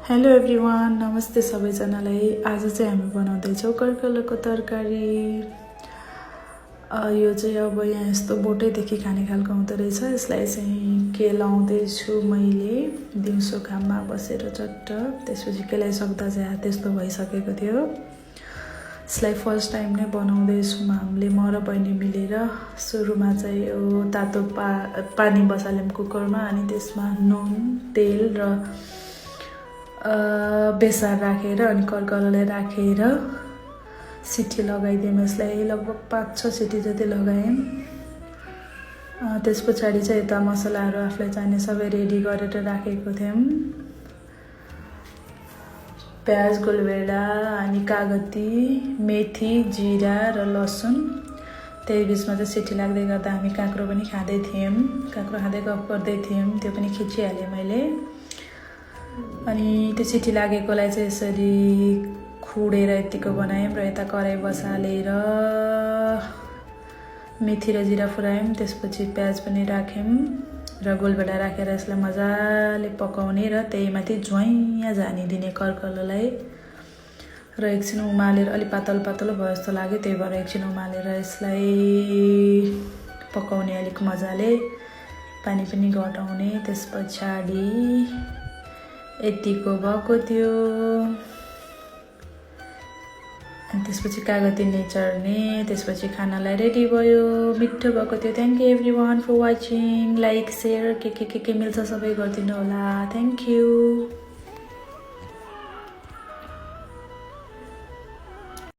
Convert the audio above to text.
Hello everyone, नमस्ते सबैजनालाई। आज चाहिँ हामी बनाउँदैछौँ कर्कलको तरकारी। यो चाहिँ अब यहाँ यस्तो बोटैदेखि खाने खालको हुँदो रहेछ। यसलाई चाहिँ केलाउँदैछु मैले दिउँसो घाममा बसेर चट्ट। त्यसपछि केलाइसक्दा चाहिँ हात त्यस्तो भइसकेको थियो। यसलाई फर्स्ट टाइम नै बनाउँदैछौँ हामीले, म र बहिनी मिलेर। सुरुमा चाहिँ यो तातो पानी बसाल्यौँ कुकरमा, अनि त्यसमा नुन, तेल र बेसार राखेर अनि कर्कललाई राखेर सिटी लगाइदियौँ। यसलाई लगभग 5-6 सिटी जति लगायौँ। त्यस पछाडि चाहिँ यता मसलाहरू आफूलाई चाहिने सबै रेडी गरेर राखेको थियौँ। प्याज, गोलभेडा, अनि कागती, मेथी, जिरा र लसुन। त्यही बिचमा चाहिँ सिटी लाग्दै गर्दा हामी काँक्रो पनि खाँदै थियौँ। काँक्रो खाँदै गफ गर्दै थियौँ, त्यो पनि खिचिहालेँ मैले। अनि त्यो सिटी लागेकोलाई चाहिँ यसरी खुडेर यतिको बनायौँ र यता कराई बसालेर मेथी र जिरा फुरायौँ। त्यसपछि प्याज पनि राख्यौँ र गोलभेडा राखेर यसलाई मजाले पकाउने र त्यही माथि ज्वाइँ झानिदिने कर्कललाई। र एकछिन उमालेर अलि पातलो पातलो भयो जस्तो लाग्यो, त्यही भएर एकछिन उमालेर यसलाई पकाउने अलिक मजाले, पानी पनि घटाउने। त्यस पछाडि यतिको भएको थियो। अनि त्यसपछि कागती निचर्ने। त्यसपछि खानालाई रेडी भयो, मिठो भएको थियो। Thank you everyone for watching. Like, share के मिल्छ सबै गरिदिनु होला। Thank you.